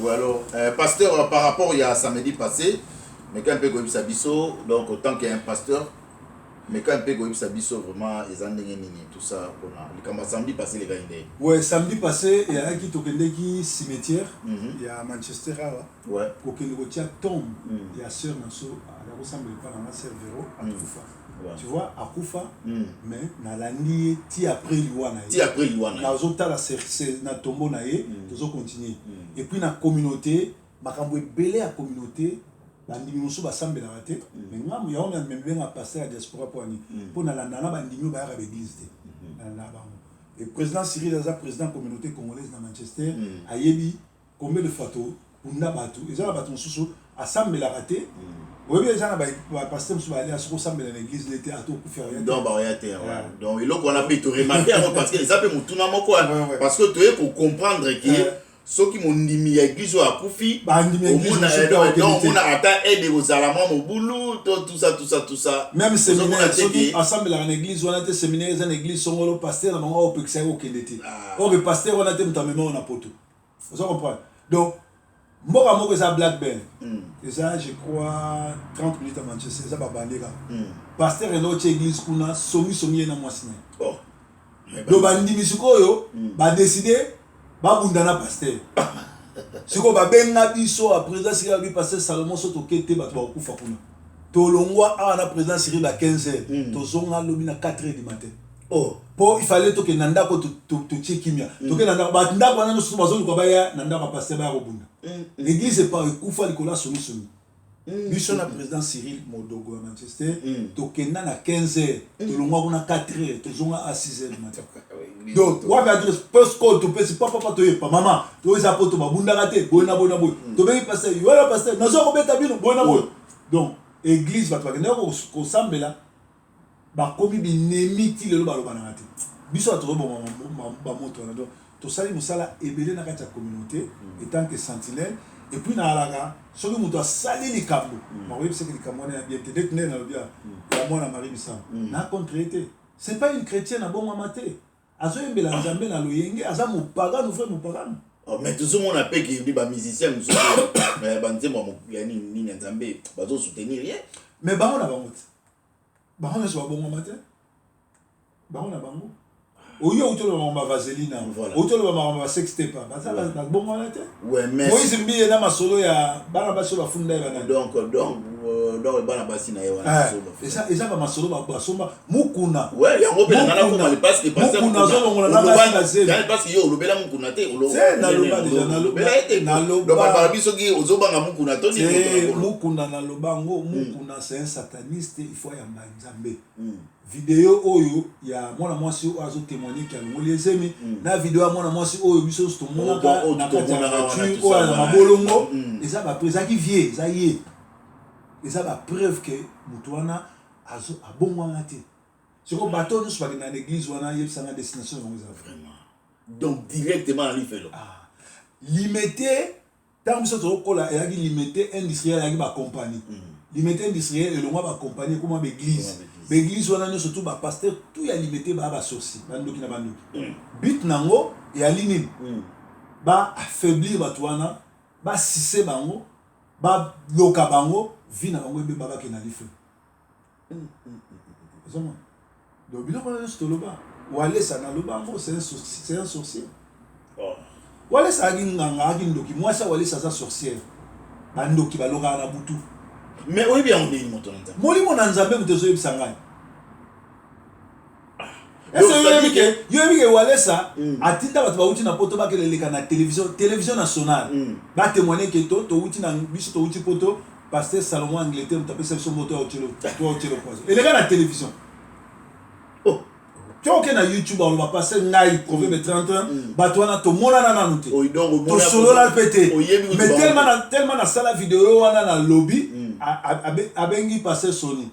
Ouais, alors, pasteur, par rapport il y a samedi passé, mais quand un peu koyebisa biso, donc autant qu'il y a un pasteur, mais quand un peu koyebisa biso vraiment eza ndenge nini, tout ça mpona likambo ya samedi passé lekaki ndenge? Ouais, samedi passé eyalaki, tokendeki cimetière ya Manchester awa, kokende kotia tombe ya sœur na so aza kosambela epa nanga, sœur Vero. Akufa. Tu vois, akufa, mais nalandi ye ti après liwa na ti ye. Après liwa na ye. Nazotala na tombeau na ye, tozocontinue. Et puis na communauté, makambo ebele ya communauté, bandimi mosusu basambelaka te, mais ngambo yango na mebenga pasteur ya diaspora. Mpo ani? Mpo nalanda na bandimi oyo bayaka baeglise te, nalanda bango. Et président Cyril aza président communauté congolaise na Manchester, ayebi combien de fois tokunda bato. Eza na bato mosusu asambelaka te. Oyebi, eza na bapasteur mosusu bayali, soki osambela na église te, ata okufi, aya te. Donc baoya te. Donc eloko wana mpe toremarquer yango, parce que eza mpe motuna moko, parce que toye kocomprendre ke soki mondimi ya église oyo akufi, bandimi ya église mosusu mpe akokende te. Omona ata aide ekozala mwa mobulu to tout ça, tout ça, tout ça. Même Ozomona séminaire, te soki asambelaka na église wana te, séminaire eza na église songolo, pasteur na bango aopekisa ye kokende te. Or pasteur wana te moto amema oyo na poto. Oza comprendre? Donc mboka moko eza Blackburn, eza, je crois, 30 minutes à Manchester, eza babande kaka. Pasteur enda otia église kuna, songisongi ye na mwasi na ye. Donc bandimi sikoyo badécider babunda na pasteur. Sikoyo babenga biso ya président Cyril, abi pasteur Salomon, so toke te, bato bakokufa kuna. Tolongwa awa na président Cyril ba 15 heures, tozonga lobi na 4 heures du matin. Po il fallait tokende na ndako, totie kimia, tokende na ndako. Bato ndako wana nyonso bazoluka baya na ndako ya pasteur, baya kobunda. Église epa ekufa likolo ya songisongi. Biso na président Cyril Modogo ya Manchester, tokenda na 15 heures, tolongwa kuna 4 heures, tozonga à 6 heures du matin. Donc wapi adresse, postcode topesi, papapa toyepa mama to eza poto, babundaka te, boye na boye na boye. Tobengi pasteur wana, pasteur nazo kobeta bino boye na boye. Donc église, bato bakendaka kosambela, bakomi binemi ti lelo, balobanaka te. Biso bato tozoboma bamoto wana. Donc tosali mosala ebele na kati ya communauté étant que sentinelle. Et puis naalaka, soki moto asali likambo, nakoyebisaki likambo wana ya bien te. Ndeti ndenge nalobi ya mwana Marie Misamu, na contre ye te. C'est pas une chrétienne, abongwama te, azoyembela Nzambe na loyenge, aza mopagano, vrai mopagano. Oh, mais tozomona mpe ke bamusicien mosusu, banzembo ya nini nini ya Nzambe, bazosoutenir ye. Mais bango na bango te, bango nyonso babongwama te. Bango na bango oyo outi oloba makambo ya vaseline, outi oloba makambo ya sextape, baza babongwana te. Moïse Mbiye na masolo ya bana basi oyo bafunda ye, banani. Donc bana basi na ye wana. Eza bamasolo basomba Mukuna. Yango mpe nanga nakoma parce que Mukuna azolongola na basi bazeli. Parce que yo olobela Mukuna te. Naloba déjà. Naloba soki ozobanga Mukuna to. Mukuna, naloba yango. Mukuna, c'est un sataniste, il faut ayamba Nzambe. Video oyo ya mwana mwasi oyo azotémoigne ke alongoli ezemi, na video ya mwana mwasi oyo biso nyonso tomonaka na kati ya voiture oyo ya mabolongo, eza bapreuve. Ezalaki vie, eza ye, eza bapreuve ke moto wana abongwana te. Sikoyo bato oyo nyonso bakenda na église wana, yebisanga destination yango eza? Vraiment, donc directement na lifelo. Limete, ntango biso tozokola, eyaki Limete Industriel, eyaki bacompagnie. Limete Industriel elongwa bacompagnie, ekoma baeglise. Baeglise wana nyonso tu, bapasteur tu ya Limete baya basorcier, bandoki na bandoki. But nango eyali nini? Baaffaiblir bato wana, basise bango, baloka bango, vie na bango ebeba, bakende na lifelo. Ozomona? Donc biloko wana nyonso toloba. Walesa, naloba yango, c'est un sorcier. Walesa ayaki nganga, ayaki ndoki. Mwasi ya Walesa aza sorcière. Bandoki balokaka na butu. Mais oyebi yango ndeni, moto na Nzambe? Molimo na Nzambe moto ezoyebisa ngai. Ese yo oyebi ke Walesa atinda bato bauti na poto, bakele eleka na télévision nationale, batémoigne ke to touti na biso, touti poto, pasteur Salomon Angleterre moto apesa biso moto ya otielo, to otielo poison. Eleka na télévision. To oke na YouTube, aloba pasteur ngai Proverbe 31. Bato wana tomonana nanu te, Oyo, donc tosolola mpe te. Oyebi kutu mais bango tellement te. Tellement nasala video wana, nalobi, abengi pasteur Soni,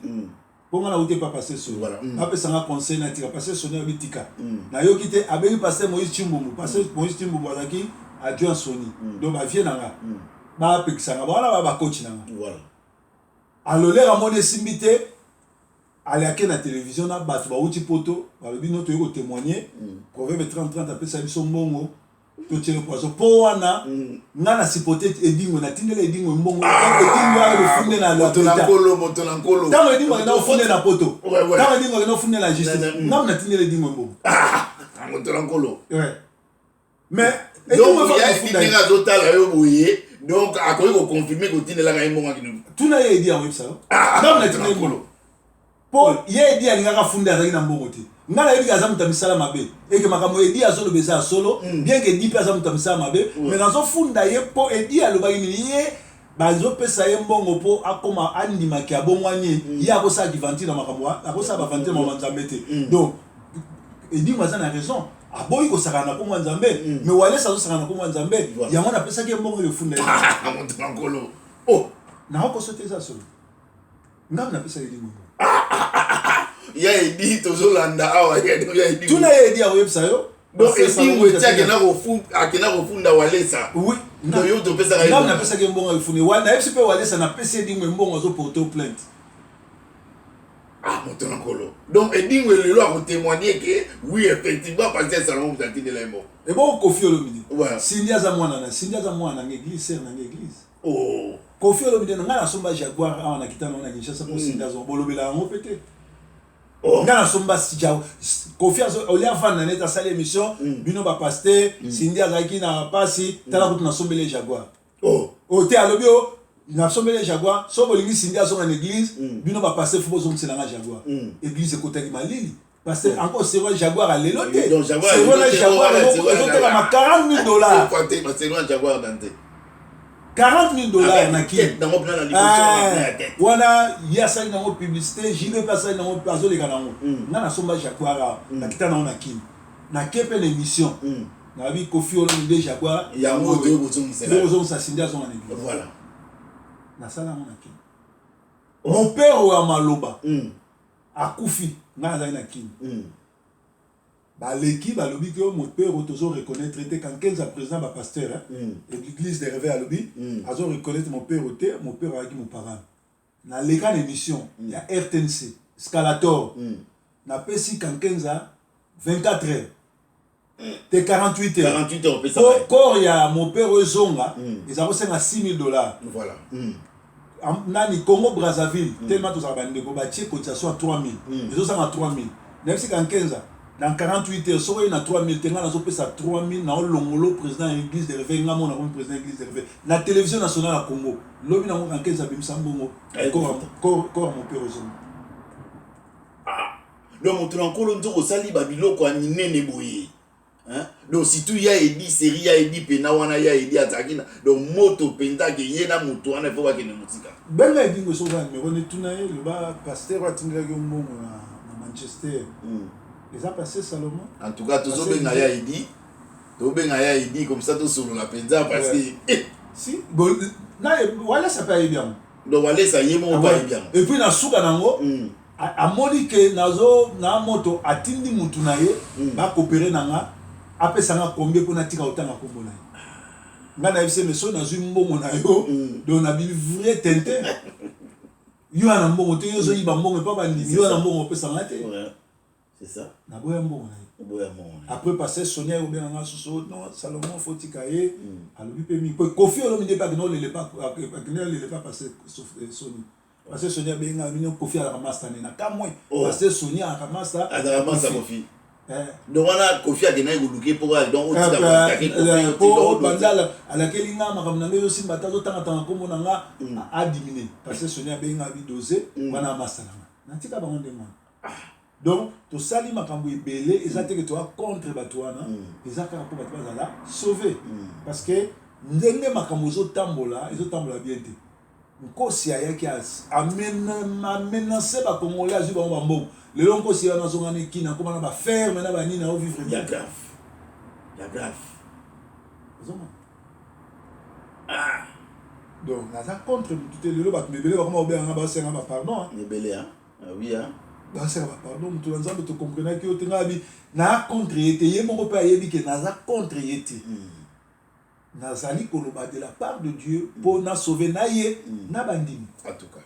mpo nga nauti epa pasteur Soni. Apesanga conseil natika. Pasteur Soni alobi tika. Nayoki te, abengi pasteur Moïse Chimbumbu. Pasteur Moïse Chimbumbu azalaki adjoint Soni, donc bavie na nga, bapekisanga bawana ba bacoach na nga. Aloleka, amoni esimbi te, alaki na télévision na bato bauti poto, balobi no toyei kotémoigne, Proverbe 30 30 apesa biso mbongo. Totiele poison mpo wana nga na supporte Edingwe, natindela Edingwe mbongo. Edingwe aya kofunde na Moto na nkolo, moto na nkolo. Ntango Edingwe akenda kofunde na poto, ntango Edingwe akenda kofunde na justice, nga natindela Edingwe mbongo. Moto na nkolo. Mais donc ndenge azotala yo boye, donc akoki koconfirmer kotindelaka ye mbongo akende? Tuna ye, Edi akoyebisa yo. Nga natindela ye mbongo mpo ye Edi alingaka funde, azalaki na mbongo te. Ngai nayebi ke aza moto ya misala mabe, eke makambo Edi azoloba eza ya solo, bien ke Edi mpe aza moto ya misala mabe. Mais nazofunda ye mpo Edi alobaki nini? Ye bazopesa ye mbongo mpo akoma andimaki abongwani. Ye akosala kivanti na makambo, akosala bavanti na makambo ya Nzambe te. Donc Edimo aza na raison, aboyi kosakana na nkombo ya Nzambe, mais Walesa azosakana na nkombo ya Nzambe. Yango napesaki ye mbongo efunda ye. Moto na nkolo, oh! Nakokoso te, eza solo. Ngai napesaki Edimo mbongo. Ya Edi, tozolanda awa, ya Edi. Tuna ye, Edi akoyebisa yo. Donc Edingo eti akenda kofunda Walesa? Oui. Donc yo topesaka ye? Ngai napesaki ye mbongo efuni. Nayebisi mpe Walesa, napesi Edingo mbongo, azoporte plainte. Ah, moto na nkolo! Donc Edingo lelo akotémoigner ke oui, effectivement, pasteur Salomon moto atindela ye mbongo. Ebongo Kofi Olomide? Cindy aza mwana na Cindy aza mwana nanga église, sœur nanga église. Oh. Kofi Olomide, ngai nasomba Jaguar awa na kitana na Kinshasa mpo Cindy azwa bolobela yango mpe te. Ngai nasomba. Kofi olia avanda neti asali émission, bino bapasteur, Cindy azalaki na pasi, tala kutu nasombeli Jaguar. O te, alobi o nasombeli Jaguar, so bolingi Cindy azonga na église, bino bapasteur faut bozongiselanga Jaguar. Église ekotaki malili. Parce que encore sero Jaguar alelo te, sero na Jaguar ezotekama 40 000 $. 40 000 $ na Kini wana. Ye asali nango publicité, JB mpe asali nango, azoleka nango. Nga nasomba Jaguar awa, nakita nango na Kini, nake mpe na émission, nayebi Kofi Olomide, Jaguar yango kozongisa Cindy azonga na église. Nasala yango na Kini. Mon père oyo ya maloba akufi, ngai nazali na Kini. Baleki balobi ke mopero tozo reconnaître te. Kankenza, président bapasteur, église de réveil, alobi azo reconnaître mopero te, mopero azalaki moparent. Naleka na émission ya RTNC Scalator, napesi Kankenza 24 heures te, 48 heures. 48 heures. Po corps ya mopero ezonga, eza kosenga 6000 $. Nani, Congo Brazzaville, tellement tozala bandeko, batie cotisation ya 3000, ezosanga 3000. Nayebisi Kankenza, dans 48 heures soki oye na 3000 te, ngai nazopesa 3000 na olongolo président ya église de réveil. Ngai mona komi président ya église de réveil na télévision nationale ya Congo. Lobi nango Kankenza abimisa mbongo, corps mopero ezonga. Donc moto na nkolo, nzoko osali babiloko ya minene boye, hein? Donc surtout ya Edi, série ya Edi mpena wana, ya Edi azalaki na donc moto mpenza ke ye na moto wana ifo bakende mosika. Benga Edingo, soki oza na numero ne, tuna ye, loba pasteur oyo atindelaki yo mbongo na Manchester eza pasteur Salomon. En tout cas tozobenga ya Edi, tobenga ya Edi comme ça tosolola mpenza, parce que eh, si bon, na Walesa mpe ayebi yango. Donc Walesa ye moko mpe ayebi yango. Et puis na suka nango, amoni ke nazo na moto, atindi mutu na ye bakopere na nga, apesa nga combien mpo natika kotanga nkombo na ye. Nga nayebisi ye, mais soki nazwi mbongo na yo, donc nabimi vrai tintin. Yo ya na mbongo te, yo ozoyiba mbongo epa bandimi, yo ya na mbongo opesa nga te. Ouais. C'est ça. Naboya mbongo na ye. Oboya mbongo na ye. Après, pasteur Sonia ye kobenga nga susu: non, Salomon, faut tika ye. Alobi mpe mingi po Kofi Olomide mpe akende olele pa, akende olele pa pasteur Soni. Pasteur Soni abenga bino, Kofi alaka master ne na kamwe. Pasteur Soni alaka master. Azalaka master Kofi. Eh. Donc wana Kofi akendaki koluka mpo kaka donc otika koatake. Po bandala alakeli nga makambo na ngai ezosimba te, azotangatanga nkombo na nga, adimine. Pasteur Soni abenga bi dose wana, master na nga, natika bango ndenge wana. Donc tosali makambo ebele, eza teke toa contre bato wana, eza kaka mpo bato bazala sauve, parce que ndenge makambo ezotambola, ezotambola bien te. Nkosi ayaki amenace bacongolais, azwi bango bambongo. Lelo Nkosi wana azongani Kina, akoma na baferme na banini, aovivre. Ya grave, ya grave. Ozomona? Donc naza contre motu te. Lelo bato mibele bakoma kobenganga, basenga bapardon. Ebele, hein? Ah oui, hein? Basenga bapardon. Moto na Nzambe, tocomprenaki yo te. Ngai abi naa contre ye te, ye moko mpe ayebi ke naza contre ye te. Nazali koloba de la part de Dieu mpo na sauve na ye na bandimi. En tout cas,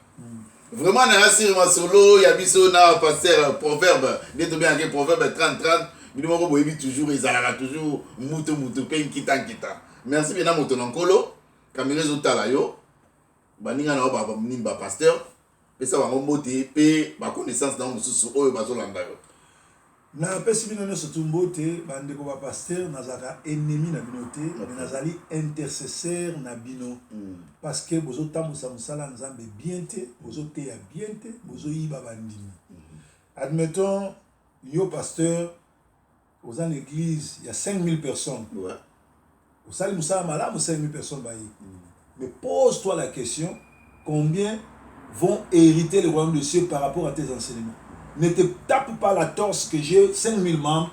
vraiment naya sur masolo ya biso na pasteur Proverbe, nde tobengaki Proverbe 30 30. Bino moko boyebi toujours, ezalaka toujours mutu mutu mpe nkita nkita. Merci mpena moto na Nkolo. Kamera ezotala yo, baninga na yo nini, bapasteur, pesa bango mbote mpe baconnaissance na yo mosusu oyo bazolanda yo. Napesi bino nyonso tu mbote, bandeko bapasteur. Nazalaka ennemi na bino te, mais nazali intercesseur na bino, parce que bozotambwisa mosala ya Nzambe bien te, bozoteya bien te, bozoyiba bandimi. Admettons, yo pasteur, oza na église ya 5000 personnes, osali mosala malamu, 5000 personnes baye, mais pose-toi la question: combien vont hériter le royaume de cieux par rapport à tes enseignements? Ne te tape pas la torse que j'ai 5000 membres,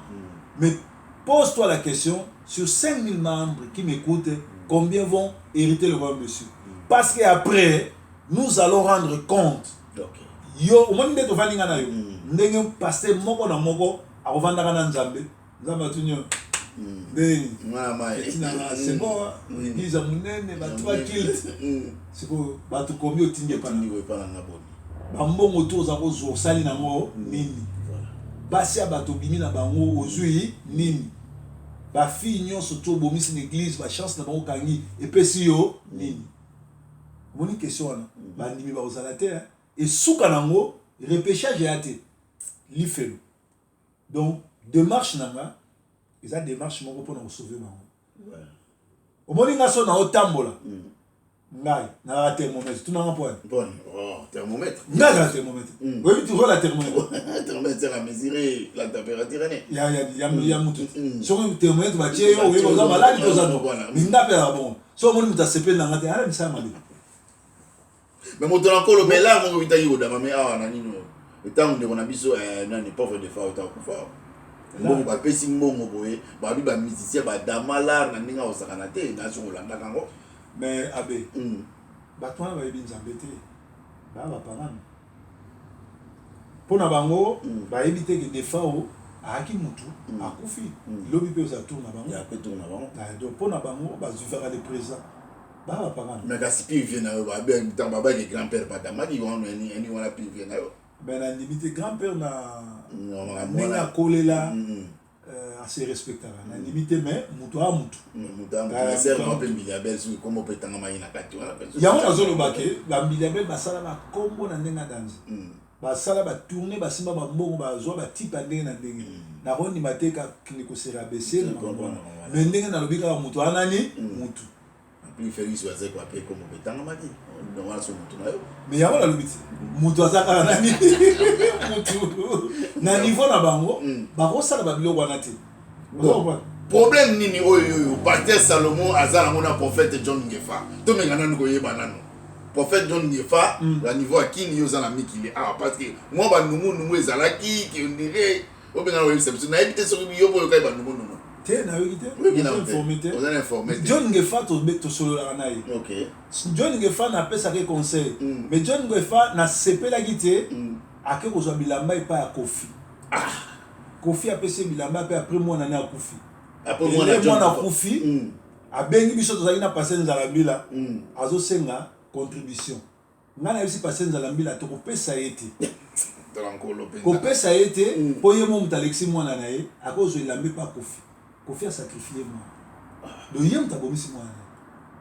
mais pose-toi la question: sur 5000 membres qui m'écoutent, combien vont hériter le royaume de cieux? Parce qu'après, nous allons rendre compte. Yo omoni nde tovandi, nga na yo, ndenge pasteur moko na moko akovandaka na Nzambe. Nzambe atuni yo ndeni etinanga, c'est bon, église ya monene, ba trois culte, sikoyo bato komi otindi epa na bambongo to oza kozwa, osali nango nini? Basi ya bato obimi na bango, ozwi nini? Bafille nyonso to obomisi na église, bachance na bango okangi, epesi yo nini? Omoni question wana, bandimi bakozala te. Esuka nango repêchage eya te, lifelo. Donc démarche na nga eza démarche moko mpona kosauver bango. Omoni nga so na otambola, ngai nazalaka thermomètre. Tunanga mpo ani. Bon, oh, thermomètre. Ngai azala thermomètre. Oyebi ti rôle ya thermomètre? Thermomètre sert à mesurer la température ene. Ya mutu. Soki thermomètre batie yo, oyebi oza maladi to oza no. Mais nga mpe azala bongo. So omoni moto asepeli na nga te, ala misala mabe. Mais moto na Nkolo, mais l'art moko bitaki kodama me awa na nini oyo, ntango ndeko na biso nani, pauvre Defa oyo takufa, mbongo bapesi, mbongo boye, babi bamusicien badama l'art na ndenge akosakana te, na soki olandaka yango. Mais abe, bato wana bayebi Nzambe te, baya bapagano. Mpo na bango, bayebi te ke Defao ayaki mutu akufi, lobi mpe oza tour na bango. Ya pe tour na bango. Ah, donc mpo na bango bazwivaka le présent, baya bapagano. Mais kasi pire na yo, babe ntango babaki grand père badamaki wana, eni wana pire na yo. Mais nandimi te grand père na Non, makambo ndenge wana. Akolela, ase respectaka, nandimi te. Mais moto aya mutu. Moto Ah, ser moto mpe Mbiliabel, soki kombo mpe etangamaki na kati wana mpe. Yango nazoloba ke bambiliabel basala bakombo na ndenge ya danger, basala batourne, basimba bambongo, bazwa batipe ya ndenge na ndenge. Nakondima te kakende kose rabaisser na makambo wana. Mais ndenge nalobi kaka, moto wana nani mutu. Puis Félix Wazekwa mpe kombo mpe etangamaki, donc wana so motu na yo. Mais yango nalobi ti moto aza kaka nani, mutu na niveau na bango, bakosala babiloko wana te. Bon, problème nini oyo oyo pasteur Salomon aza nango na prophète John Ngefa? Tomenga nanu koyeba nanu prophète John Ngefa na niveau ya kini, yo oza na mikili awa, parce que mwa banungunungu ezalaki ke ondire obenga na koyebisa biso. Nayebi te soki yo mpo oyokaki banungunungu. Te, nayoki te. Oyoki naza nanu te. Informé te. Oza na informé te. John Ngefa, tosololaka na ye. John Ngefa, napesaka ye conseil. Mais John Ngefa, nasepelaki te ake kozwa bilamba epai ya Kofi. Kofi apesi ye bilamba mpe après mwana ne akufi. Après mwana Ele John mwana Ngefa. akufi, abengi biso, tozalaki na pasteur Nzala Mbila, azosenga contribution. Ngai nayebisi pasteur Nzala Mbila, tokopesa ye te. Tala Nkolo mpenza. Kopesa ye te, mpo ye mo moto alekisi mwana na ye, akozwa elamba epa Kofi. Kofi asacrifier mwana, donc ye moto abomisi mwana na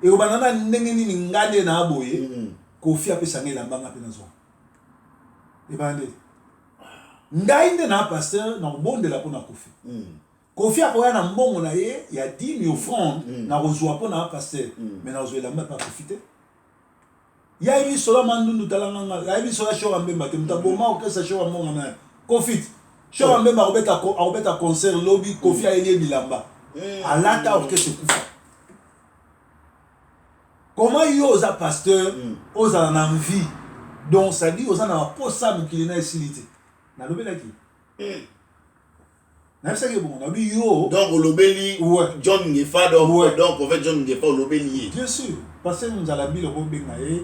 ye. Ekobanda na ndenge nini? Nga nde na boye, Kofi apesa ngai elamba, nga mpe nazwa ebanda nde ngai nde na pasteur na kobondela mpo na Kofi. Kofi akoya na mbongo na ye ya dîme, offrande, nakozwa mpo na pasteur, mais nakozwa elamba epa Kofi te. Yayebi solo mandundu, talanga nga, ayebi solo Shora Mbemba te. Moto aboma orchestre Shora Mbonga na ye Kofi te. Shora Mbemba akobeta concert lobi, Kofi ayeli ye bilamba alata, orchestre ekufa. Comment yo oza pasteur, ozala na envie? Donc c'est-à-dire oza na baposa mokili na esili te. Nalobelaki, nayebisaki bongo, nabi yo. Donc olobeli John Ngefa, donc donc prophète John Ngefa, olobeli ye. Bien sûr, parce que Nzala Mbila, okobenga ye,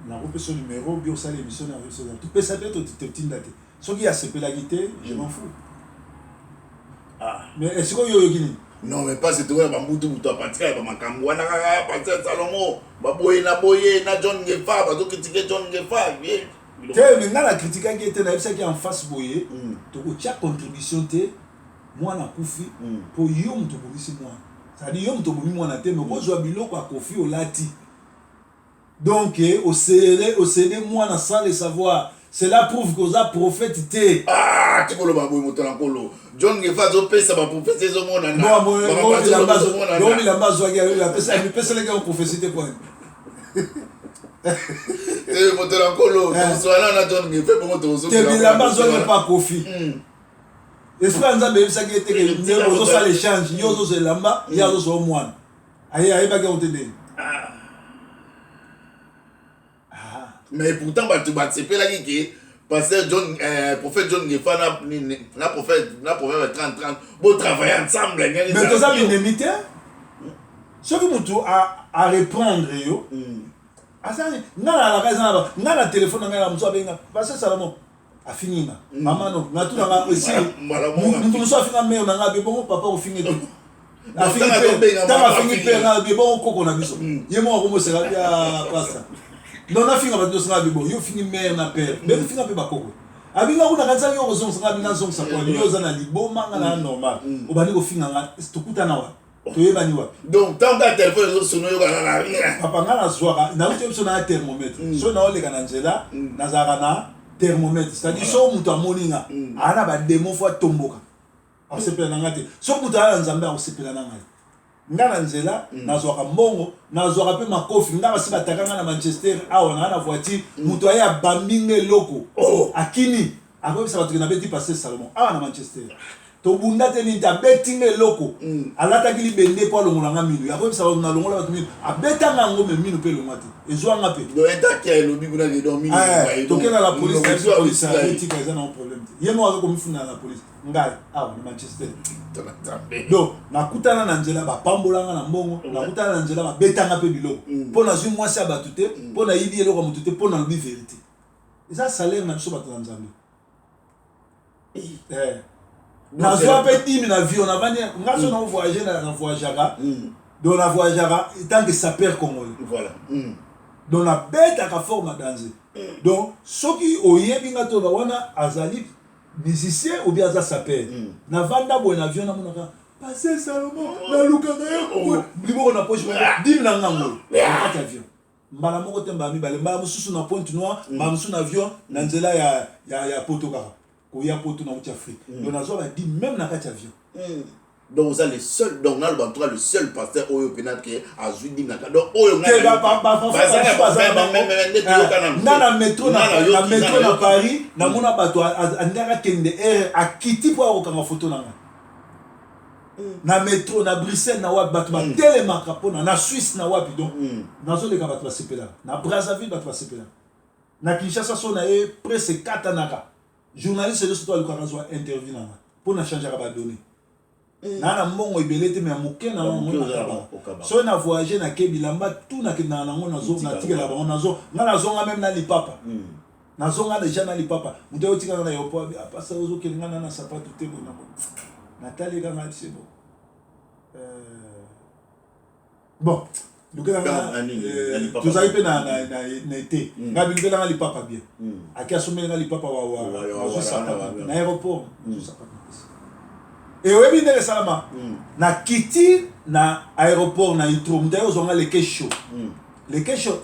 nakopesa yo numéro bi osala émission na biso, topesa te, totinda te. Soki asepelaki te, je m'en fous. Ah. Mais sikoyo yo oyoki nini? Non, mais parce que tokoya bambutu butu apatika ya bamakambo wana kaka pasteur Salomo baboye na boye na John Ngefa, bazocritiquer John Ngefa. Te, mais ngai nakritikaki ye te. Nayebisaki en face boye, tokotia contribution te. Mwana akufi po yo mutu obomisi mwana. C'est-à-dire yo mutu obomi mwana te mais okozwa biloko ya Koffi olati. Donc o cede o cede mwana sans le savoir. Cela prouve que oza prophète te. Ah, tika oloba boye moto na nkolo. John Ngefa azopesa ba prophetie ezomonana. Bongo bilamba azwaki apeselaki yango prophetie te poani. Te moto na nkolo, tozwana na John Ngefa bongo tozokela. Te bilamba azwaki pa Koffi. Esprit ya Nzambe eyebisaki ye te ke ndenge ozosala echange, yo ozozwa elamba, ye azozwa mwana. Aye ayebaki yango te ndenge. Ah. Mais pourtant bato basepelaki ke pasteur John prophète John Ngefa na na prophète na proverbe 30 30 bo travailler ensemble. Mais toza binemi te. Soki mutu a a reprendre yo. Aza nga na alaka eza na nga na téléphone na ngai na musu abenga pasteur Salomon. Afingi nga mama no natuna nga esili mutu mosusu afinga mère na nga be bongo papa ofingi te afingi pe ntango afingi pe nga be bongo koko na biso ye moko akomoseka bia pasta non nafinga bato nyonso nga be bon yo ofingi mère na père be ofinga mpe bakoko abinga kuna kanisaki yo kozongisa nga abi nazongisa kwani yo oza na liboma nga na normal obandi kofinga nga tokutana wapi toyebani wapi. Donc tant que téléphone ezo sonner yoka kaka rien. Papa nga nazwaka nauti biso na thermomètre mm. So naoleka na nzela nazalaka na thermomètre, c'est-à-dire voilà. So moto amoni nga aa na bademo fo atomboka akosepela na nga te. So moto aa na Nzambe akosepela na ngai. Nga na nzela nazwaka mbongo, nazwaka mpe makofi. Nga basi bataka nga na Manchester awa naa na voiture, moto aye abambi nga eloko akimi akoyebisa bato ke nabeti pasteur Salomon awa na Manchester. Tobunda te nini te, abeti nga eloko. Alataki libende mpo alongola nga minu. Akoyebisa bato nalongola bato minu. Abeta nga yango me minu mpe elongwa te. Ezwa nga mpe. Donc attaque ya elobi kuna ke donc minu elongwa ye. Tokenda la police, nayebisi police atika eza nango problème te. Ye moko aza komifunda na la police. Ngai awa na Manchester. Donc nakutana na nzela bapambola nga na mbongo, nakutana na nzela babeta nga mpe biloko. Mpo nazwi mwasi ya bato te, mpo nayibi eloko ya moto te, mpo nalobi verite. Eza salaire na biso bato na Nzambe. Eh. Nazwa mpe dime na avion navandi nga so na voyage na voyageaka donc na voyageaka tant que sapeur congolais. Voilà. Donc nabetaka forme ya danger. Donc soki oyebi nga to wana azali musicien ou bien aza sapeur. Navanda boye na avion namonaka pasteur Salomon nalukaka yo liboko na poche dime na ngango na kati avion. Mbala moko te, mbala mibale, mbala mosusu na Pointe Noire, mbala mosusu na avion na nzela ya ya ya poto kaka koya poto nauti Afrique. Donc nazwa ba dime meme na kati ya avion. Donc oza le seul, donc naloba en tout cas le seul pasteur oyo pena ke azwi dime na donc oyo nga nga na metro na metro na Paris namona bato alingaki akende heure akiti mpo akokanga photo na nga. Na metro na Bruxelles na wapi bato batelemaka mpona na Suisse na wapi donc nazoleka bato basepelaka na Brazzaville bato basepelaka na Kinshasa so na ye presse ekatanaka journaliste nyonso to alukaka azwa interview na nga mpo na changeaka badonnées naa na mbongo ebele te me ya moke na yango nakabaka soki na voyage nake bilamba tu nakendaka nango natikela bango nazo nga nazonga meme na lipapa nazonga deja na lipapa moto ayo otikanga na aéroport apasa ozokende nga na na sapatu te boye na boye natali kanga c'est bon bon lukelanga tozali mpe na ete nga bilukelanga lipapa bien ake asombeli nga lipapa nazwi sapatu na aéroport nazwi sapatu napesi e oyebi ndenge esalama nakiti na aéroport na Heathrow moto aye ozwanga leke show leke show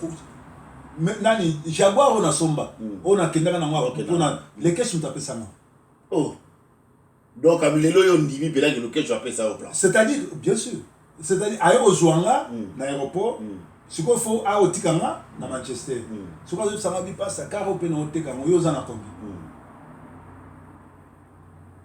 nani Jaguar oyo nasomba oyo nakendaka nango mpona lekesho moto apesanga. Oh. Donc lelo oyo ndimi mpelaki lokesho apesa yo plan. C'est-à-dire bien sûr, c'est-à-dire aye kozwa nga na aéroport sikoyo fo aotika nga na Manchester sikoyo azobisanga bipasa car oyo mpe na oteka yango yo oza na combien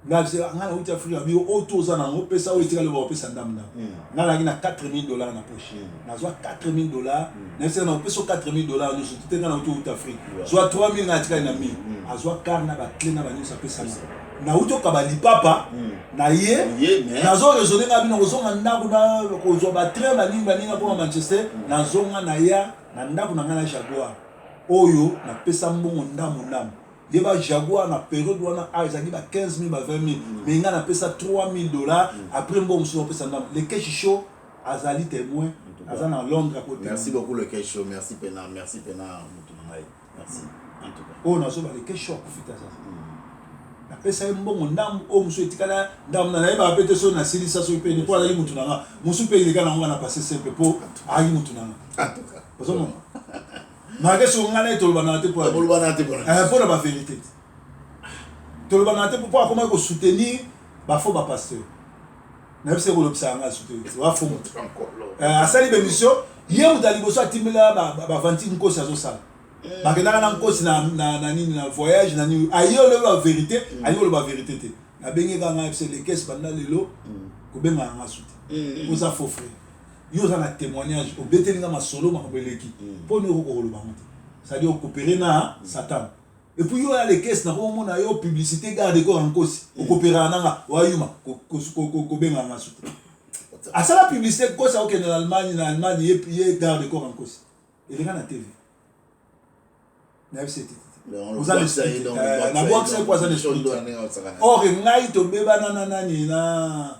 nga nga nauti Afrika bi oyo to oza nango pesa oyo etikali opesa ndambu ndambu. Nga nazalaki na 4000 $ na poche, nazwa 4000 $, nayebisaka na opesa 4000 $ nyonso te, nga nauti outi Afrique, zwa 3000 nga atikali na 1000. Azwa car na baclé na banyonso apesanga nauti okaba lipapa na ye. Nazo raisonne nga bino kozonga ndako na kozwa batrain banini banini akoma Manchester, nazonga na ya na ndako na ngai na Jaguar oyo napesa mbongo ndambu ndambu. Yeba Jaguar na période wana a ezalaki ba 15 000 ba 20 000 mais nga napesa 3000 $ après mbongo mosusu napesa ndambo. Le Cash Show azali témoin, aza na Londres. Merci beaucoup le Cash Show, merci pena, merci pena motu na ngai, merci en tout cas. Oyo nazoba le Cash Show akufi te, aza. Napesa ye mbongo ndambu, oyo mosusu etikala ndambu na nayebaka mpe te soki nasilisa soki mpe mpo azalaki mutu na nga. Mosusu mpe eleka nango nga na passe simple mpo azalaki mutu na nga. Ozomona? Malgré soki nga na ye tolobanaka te mpo na ba vérité te. Tolobanaka te mpo akomaki ko soutenir ba faux ba pasteur. Nayebisa ye kolobisaka nga su te, oza faux mutu. Asali ba émission, ye moto ya liboso atimbela ba aventure Nkosi azosala. Bakendaka na Nkosi na nini, na voyage na nini, aye olobi ba vérité, aye koloba vérité te. Nabengi kaka ngai, yebisa lekesi banda lelo kobengaka nga su te, oza faux frère. Yo oza na témoignage, obeteli nga masolo, makambo eleki, mpo nini okoki koloba yango te? C'est-à-dire okopere na Satan. Et puis yo ya lekesi, nakomomona yo publicité garde corps ya Nkosi, okoperaka na nga wayuma, kobengaka nga su te. Asala publicité, Nkosi akokende na Allemagne, na Allemagne ye garde corps ya Nkosi, eleka na TV. Nayebisi ete nabwakisa ye po aza na esprit. Or ngai tobebana na nani, na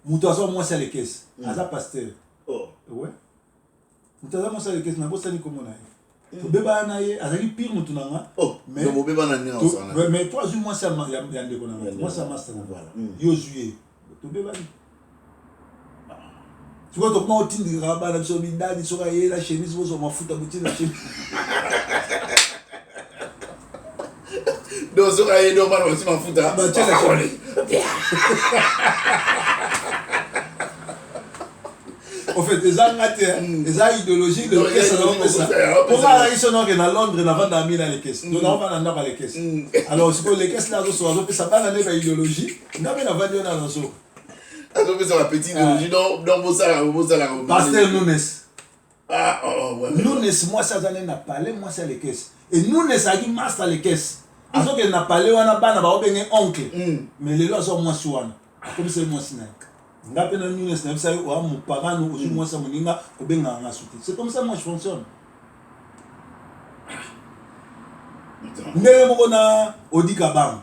moto aza mwasi ya lekesi, aza pasteur. Ouais, moto aza mwasi ya lekesi, nabosani komona ye. Tobebana na ye, azalaki pire motu na nga. Mais po azwi mwasi ya ndeko na nga, mwasi ya master na nga, yo ozwi ye, tobebani. Sikoyo tokoma otindikaka bana biso midadi, soki ayela chemise, bozwa mafuta botina chemise. Donc soki aye, donc bana bati mafuta. Batiela chemise. En fait, eza nga te, eza idéologie lekesi azopesa. Mpo nga azalaki so naoke na Londres, navanda ami na lekesi, donc naovanda ndako ya lekesi. Alors sikoyo lekesi na azosoka, azopesa bana nde ba idéologie, nga mpe navandi wana nazoka. Azopesa ba petit idéologie, donc bosalaka bosalaka. Pasteur Nunes. Ah, oh, ouais, Nunes mwasi aza nde na palais, mwasi ya lekesi. E Nunes azalaki master lekesi, azokende na palais wana, bana baobenge oncle. Mais lelo azwa mwasi wana, akomisa ye mwasi na ye. Nga mpe na Nunes nayebisa ye: oya mopagano, ozwi mwasi ya moninga, kobengaka nga su te. C'est comme ça moi je fonctionne. Ndenge moko na Odika Bango.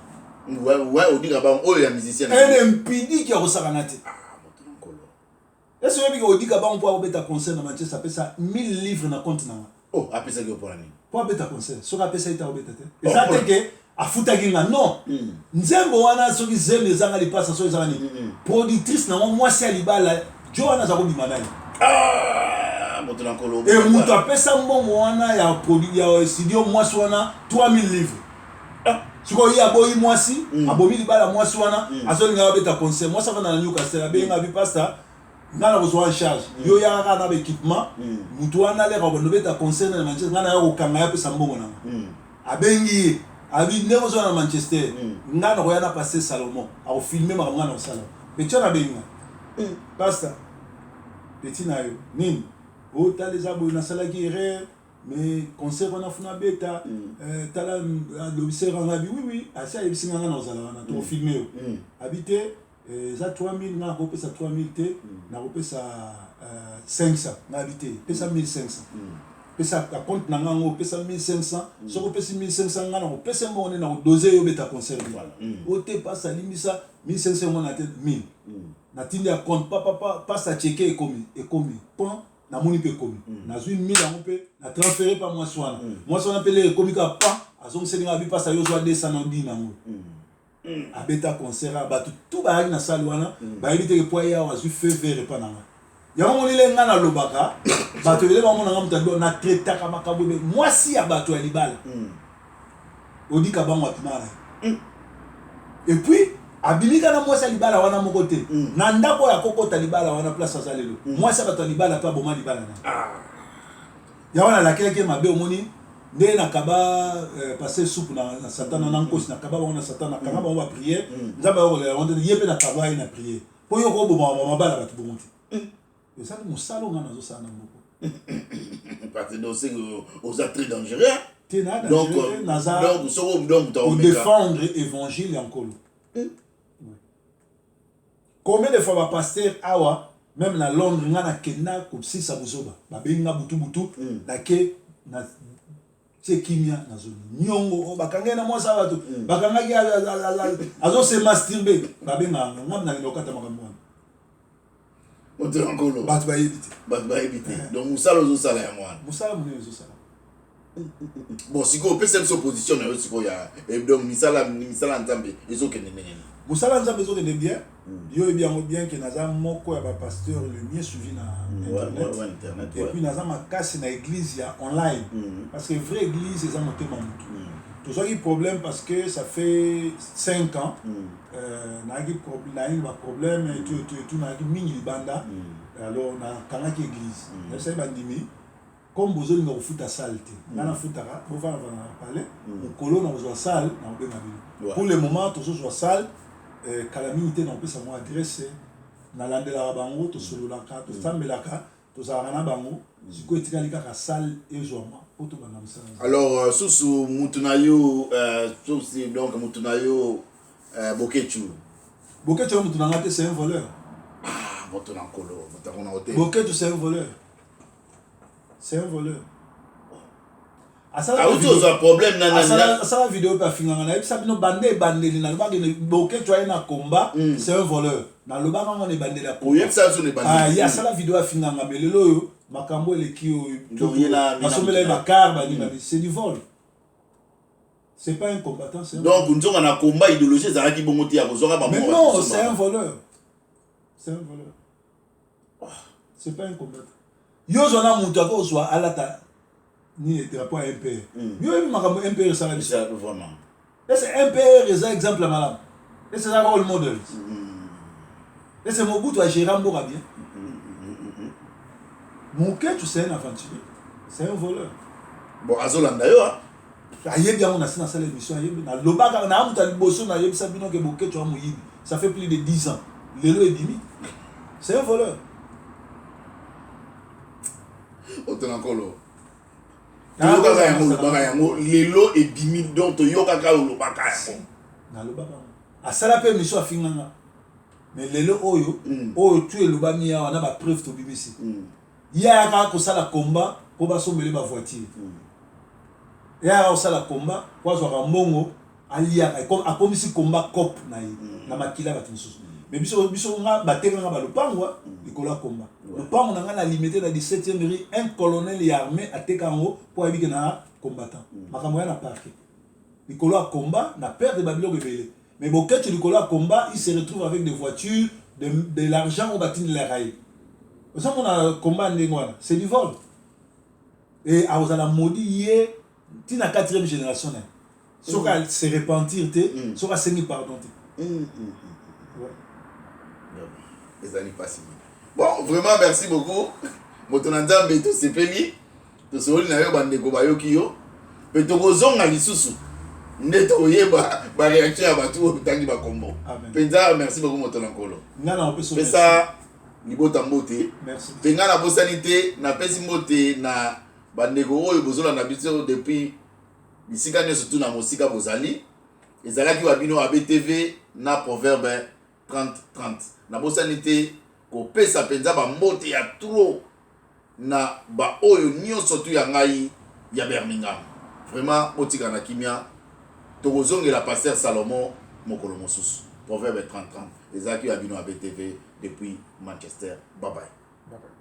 Ouais, Odika Bango oyo ya musicien. Ene mpidiki ya kosakana te. Ese oyebi ke Odika Bango, mpo akobeta concert na Manchester, apesa 1000 livres na compte na nga. Oh, apesaki yo mpona nini? Mpo abeta concert. Soki apesa ye te, akobeta te. Eza te ke afutaki nga, non. Nzembo wana, soki zemi ezanga lipasa, soki ezanga nini, productrice nango mwasi ya libala jo wana aza kobima na ye. Moto na nkolo. E moto apesa mbongo wana ya studio, mwasi wana 3000 livres. Sikoyo ye aboyi mwasi, abomi libala mwasi wana, azolinga abeta concert. Mwasi afanda na Newcastle, abenga abi: "Pasteur, nga na kozwa en charge yo, yaka kaka na baéquipement." Motu wana aleka kobanda obeta concert na Manchester, nga na ya kokanga ye, apesa mbongo nanga. Abengi ye, abi: "Ndenge ozwa na Manchester, nga na koya na pasteur Salomon, akofilme makambo nga na kosala." Petit wana abengi nga: "Pasteur, petit na yo nini otala, eza boye, nasalaki erreur, mais concert wana funa beta, tala alobisi nga." Abi: Oui, asi ayebisi nga, nga na kozala wana, tokofilme yo." Abi: "Te, eza 3000, nga nakopesa 3000 te, nakopesa 500." Nga abi: "Te, pesa 1500, pesa acompte na nga yango, opesa 1500. Soki opesi 1500, nga nakopesa mbongo nde nakodose yo, obeta concert." O te, pasa, alimbisa, 1500 yango na te, 1000 natindi ya compte. Papa pasa cheke, ekomi, ekomi pon, namoni mpe ekomi. Nazwi 1000 yango mpe na transfere mpa mwasi wana. Mwasi wana mpe lere ekomi kaka pa, azongiseli nga, abi: "Pasa, yo ozwa 200 na odini yango." Abeta concert awa, bato tu bayaki na salle wana bayebi teke po aye awa azwi feu vert epa na nga. Yango monile nga nalobaka, bato ebele bamonanga moto ado natraitaka makambo ebe mwasi ya bato ya libala. Odika bango abimaka na ye, et puis abimika na mwasi ya libala wana moko te na ndako oyo akokota libala wana, place aza lelo. Mwasi ya bato ya libala mpe aboma libala na ye. Yango nalakelaki ye mabe. Omoni nde nakaba passe supu na Satana na Nkosi, nakaba bango na Satana, nakanga bango baprière. Nzambe akokolela bango te. Ye mpe nakaba ye na prière, mpo yo koboma mabala bato bongo te. Ezali mosala oyo nga nazosala na moko. Parce que donc oza très dangereux. Te, na dangereux te, naza donc soko donc kodéfendre évangile ya Nkolo. Combien de fois bapasteur awa, même na Londres, nga nakenda kosisa bozoba, babengi nga butu butu, nake na tie kimia, nazoni niongo oyo bakangi ye na mwasi ya bato, bakangaki azose masturbe, babengaka nga, nga nakenda kokata makambo wana. Moto ya Nkolo. Bato bayebi te. Bato bayebi te. Donc mosala ozosala yango wana. Mosala monene ezosala. Bon, sikoyo opesa biso position na yo sikoyo ya donc misala ya Nzambe ezokende ndenge nini? Mosala ya Nzambe ezokende bien. Yo oyebi yango bien ke naza moko ya bapasteur le mieux suivi na internet. Internet. Et puis naza makasi na église ya online, parce que vraie église eza motema motu. Tozwaki problème parce que ça fait 5 ans, nayaki nayaki baproblème et tout et tout et tout, nayaki mingi libanda. Alors nakangaki église, nayebisaki bandimi: comme bozolinga kofuta salle te, nga nafutaka, bovandavanda na palais. Mokolo na kozwa salle, na kobenga bino. Pour le moment tozozwa salle, kala mingi te na kopesa mwa adresse. Nalandelaka bango, tosololaka, tosambelaka, tozalaka na bango. Sikoyo etikali kaka salle ezwama mpo tobanda mosala. Alors susu mutu na yo, susu donc mutu na yo, Bokechu. Bokechu oyo mutu na nga te, c'est un voleur. Ah, moto na Nkolo, moto yango na hotel. Bokechu, c'est un voleur, c'est un voleur. Auti ozwa problème na Asala video mpe afinganga. Nayebisa bino bande ebandeli, nalobaki Bokechu aye na combat, c'est un voleur. Nalobaka ngo na ebandeli ya Oyebisa biso na ebandeli. Ye asala video afinganga, mais lelo oyo makambo eleki oyo Donc, ye na basombela ye bacar, banini bani, c'est du vol, c'est pas un combattant, c'est un Donc nzonga na combat, idéologie ezalaki bongo te ya kozwaka. Mais non, c'est un voleur, c'est un voleur, c'est pas un combattant. Yo ozwa na moto akozwa alata nini, drapeau ya MPR. Yo oyebi makambo MPR esala biso. Vraiment. Ese MPR eza exemple ya malamu? Ese eza role models? Ese Mobutu agéra mboka bien? Moketu, c'est un aventurier, c'est un voleur. Bon, azolanda yo, ah. Ayebi yango. Na si nasala émission, ayebi. Nalobaka na moto ya liboso, nayebisa bino ke Boketu ya moyibi, ça fait plus de 10 ans. Lelo ebimi, c'est un voleur. Oto na Nkolo, toyokaka yango, olobaka yango, lelo ebimi. Donc toyokaka, olobaka yango. Nalobaka yango, asala mpe émission, afinganga, mais lelo oyo, oyo tu elobami awa na bapreuve tobimisi, ye ayaka kosala combat mpo basombele bavoiture. Ye ayaka kosala combat mpo azwaka mbongo aliaka. Akomisi combat coop na ye, na makila ya bato mosusu. Mais biso nga batekanga balopangwa likolo ya combat. Lopango na ngai na Limete, na 17e rue, un colonel ya armée ateka yango mpo ayebi ke na combattant. Makambo ya na parquet, likolo ya combat na perdre babiloko ebele. Mais Boketu, likolo ya combat, il se retrouve avec des voitures, de l'argent oyo batindelaka ye. Ozomona combat ndenge wana, c'est du vol. Et akozala maudit ye ntina quatrième génération na ye soki se repentir te, soki asengi pardon te. Ezali mpasi. Bon, vraiment merci beaucoup, moto na Nzambe. Tosepeli, tosololi na yo, bandeko bayoki yo mpe tokozonga lisusu nde tokoyeba baréaction ya bato oyo otangi bakombo. Mpenza merci beaucoup, moto na Nkolo. Pesa libota mbote. Mpe ngai nabosani te, napesi mbote na bandeko oyo bozolanda biso depuis bisika nyonso tu na mosika bozali. Ezalaki wa bino ABTV na Proverbe 30 30. Nabosani te kopesa mpenza bambote ya trop na baoyo nyonso tu ya ngai ya Birmingham. Vraiment, botika na kimia. Tokozongela pasteur Salomon mokolo mosusu. Proverbe 30 30, ezalaki ya bino ABTV depuis Manchester. Bye bye. Bye bye.